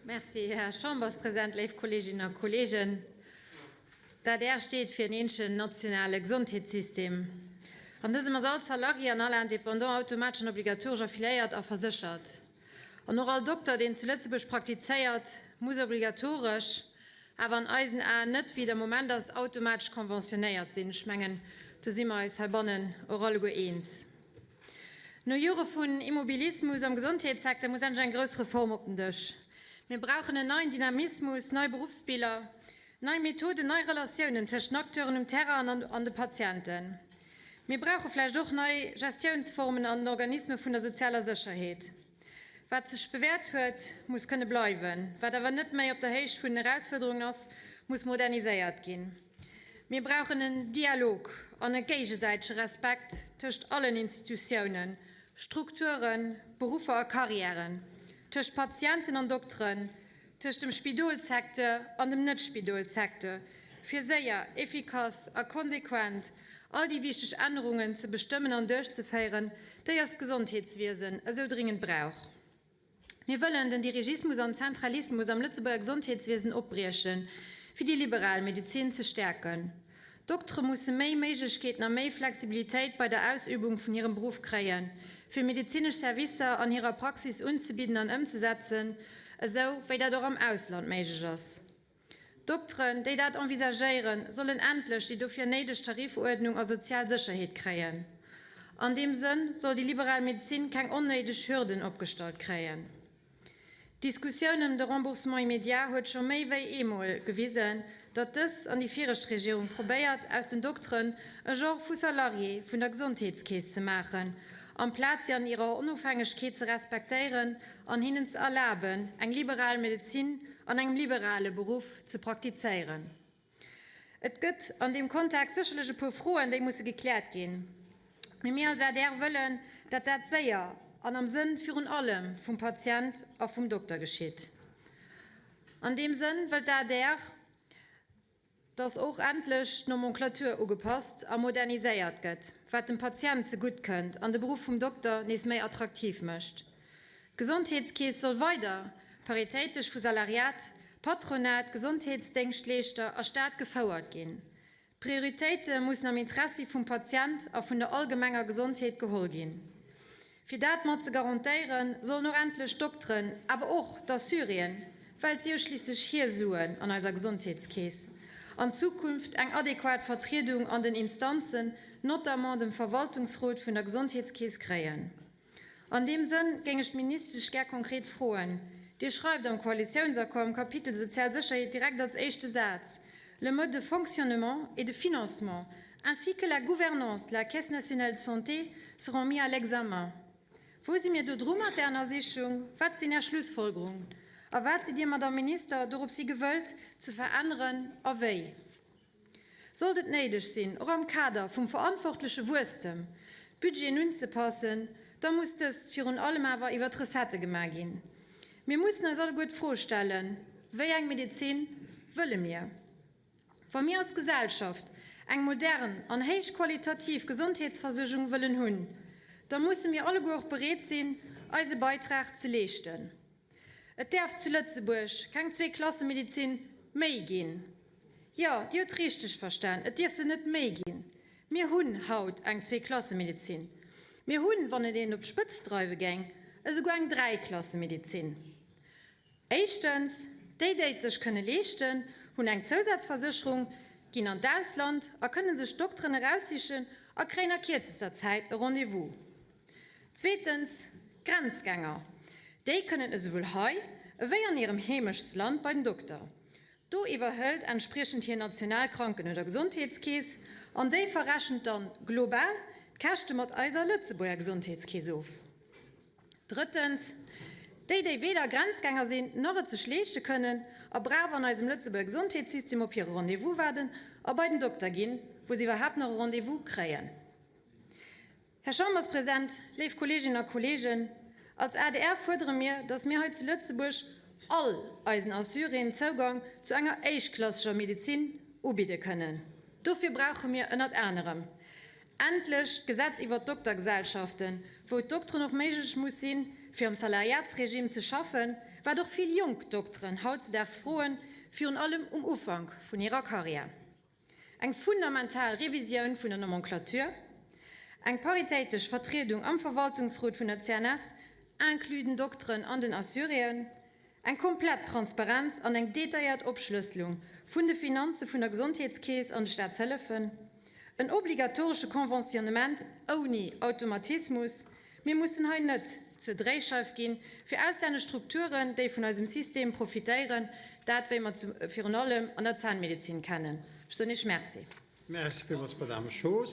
Merci, Här Chamberspresident, léif Kolleeginnen a Kolleegen. D'adr steet fir en eenzegen nationale Gesondheetssystem. An dësem ass all Salarié an all Indépendant automatesch an obligatoresch affiliéiert a verséchert. An och all Dokter, deen zu Lëtzebuerg praktizéiert, muss obligatoresch, awer an eisen Aen net, wéi et am Moment ass, automatesch conventionnéiert sinn. Ech mengen, do si mer eis heibannen och alleguer eens. No Jore vun Immobilismus am Gesondheetssecteur muss endlech eng grouss Reform op den Dësch. Mir brauchen en neien Dynamismus, nei Beruffsbiller, nei Methoden, nei Relatiounen tëscht den Acteuren um Terrain an de Patienten. Mir brauche vläicht och nei Gestiounsformen an den Organisme vun der sozialer Sécherheet. Wat sech bewäert huet, muss kënne bleiwen. Wat awer net méi op der Héicht vun den Erausfuerderungen ass, muss moderniséiert ginn. Mir brauchen en Dialog an e géigesäitege Respekt tëscht allen Institutiounen, Strukturen, Beruffer a Karriären, tëscht Patienten an Dokteren, tëscht dem Spidolssecteur an dem Net-Spidolssecteur, fir séier, effikass a konsequent all déi wichteg Ännerungen ze bestëmmen an duerchzeféieren, déi eist Gesondheetswiesen esou dringend brauch. Mir wëllen den Dirigismus an Zentralismus am Lëtzebuerger Gesondheetswiesen opbriechen, fir déi liberal Medezin ze stäerken. D'Doktere musse méi Méiglechkeeten a méi Flexibilitéit bei der Ausübung vun hirem Beruff kréien, fir medezinesch Servicer an hirer Praxis unzebidden an ëmzesetzen, esou wéi dat och am Ausland méiglech ass. D'Dokteren, déi dat envisagéieren, sollen endlech déi dofir néideg Tarifuerdnung a sozial Sécherheet kréien. An deem Sënn soll déi liberal Medezin keng onnéideg Hürden opgestallt kréien. D'Diskussioun ëm de Remboursement immédiat huet scho méi wéi eemol gewisen, datt dës an déi viregt Regierung probéiert, aus den Dokteren e Genre vu Salarié vun der Gesondheetskeess ze maachen, amplaz si an hirer Onofhängegkeet ze respektéieren an hinnen ze erlaben, eng liberal Medezin an engem liberale Beruff ze praktizéieren. Et gëtt an deem Kontext sécherlech e puer Froen, déi musse gekläert ginn. Mee mir als adr wëllen, datt dat séier an am Sënn virun allem vum Patient a vum Dokter geschitt. An deem Sënn wëllt d'ADR, dass och endlech d'Nomenclature ugepasst a moderniséiert gëtt, wat dem Patient zegutt kënnt an de Beruff vum Dokter nees méi attraktiv mécht. D'Gesondheetskeess soll weider paritéitesch vu Salariat, Patronat, Gesondheetsdéngschtleeschter a Staat gefouert ginn. D'Prioritéite mussen am Interessi vum Patient a vun der allgemenger Gesondheet geholl ginn. Fir dat mat ze garantéieren, sollen och endlech d'Dokteren, awer och d'Assuréen, well et si jo schliisslech hir Suen an eiser Gesondheetskeess, an Zukunft eng adequat Vertriedung an den Instanzen, notamment dem Verwaltungsrot vun der Gesondheetskeess, kréien. An deem Sënn géing ech d'Ministesch gär konkret froen, Dir schreift am Koalitiounsaccord am Kapitel Sozial Sécherheet direkt als éischte Saz, Le mode de fonctionnement et de financement ainsi que la gouvernance de la Caisse nationale de santé seront mis à l'examen. Wou si mir do dru mat där Ënnersichung? Wat sinn Är Schlussfolgerungen? A wat sidd Dir, Madamm Minister, dorops hi gewëllt ze veränneren a wéi? Sollt et néideg sinn, och am Kader vum verantwortleche Wuesstem, d'Budgeten unzepassen, da muss dëst virun allem awer iwwer d'Recettë gemaach ginn. Mir mussen eis alleguer d'Fro stellen, Wéi eng Medezin wëlle mir? Wa mir als Gesellschaft eng modern an héichqualitativ Gesondheetsversuergung wëllen hunn, da musse mir alleguer och bereet sinn, eise Beitrag ze leeschten. Et däerf zu Lëtzebuerg keng Zweeklassemedezin méi ginn. Jo, Dir hutt richteg verstan, et dierf se net méi ginn. Mir hunn haut eng Zweeklassemedezin. Mir hunn, wann et een op d'Spëtzt dreiwe géing, esouguer eng Dräiklassemedezin. Éischtens, déi, déi et sech kënne leeschten, hunn eng Zousazversécherung, ginn an d'Ausland a kënne sech Dokteren eraussichen a kréien a kierzester Zäit e Rendez-vous. Zweetens, d'Grenzgänger, déi kënnen esouwuel hei ewéi an hirem Heemechtsland bei den Dokter. Do iwwerhëlt entspriechend hir national Kranken oder Gesondheetskeess an déi verrechent dann global d'Käschte mat eiser Lëtzebuerger Gesondheetskeess of. Drëttens, déi, déi weder Grenzgänger sinn, nach et sech leeschte kënnen a brav an eisem Lëtzebuerger Gesondheetssystem op hire Rendez-vous waarden a bei den Dokter ginn, wou se iwwerhaapt nach e Rendez-vous kréien. Här Chamberspresident, léif Kolleeginnen a Kolleegen, als adr fuerdere mir, datt mir hei zu Lëtzebuerg all eisen Assuréen Zougang zu enger éischtklassescher Medezin ubidde kënnen. Dofir brauche mir ënnert anerem Endlech d'Gesetz iwwert d'Doktergesellschaften, wou et Dokteren och méiglech muss sinn, fir am Salariatsregime ze schaffen, wat och vill jonk Dokteren hautzedaags froen, virun allem um Ufank vun hirer Karriär. Eng fundamental Revisioun vun der Nomenclature, eng paritéitesch Vertriedung am Verwaltungsrot vun der CNS, inclus den Dokteren an den Assuréen, eng komplett Transparenz an eng detailléiert Opschlësselung vun de Finanze vun der Gesondheetskeess an de Staatshëllefen, en obligatoresche Conventionnement ouni Automatismus, mir mussen hei net zur Dréischeif ginn fir auslännesch Strukturen, déi vun eisem System profitéieren, dat wéi mer et virun allem an der Zahnmedezin kennen. Ech soen Iech Merci. Merci villmools, Madame Schoos.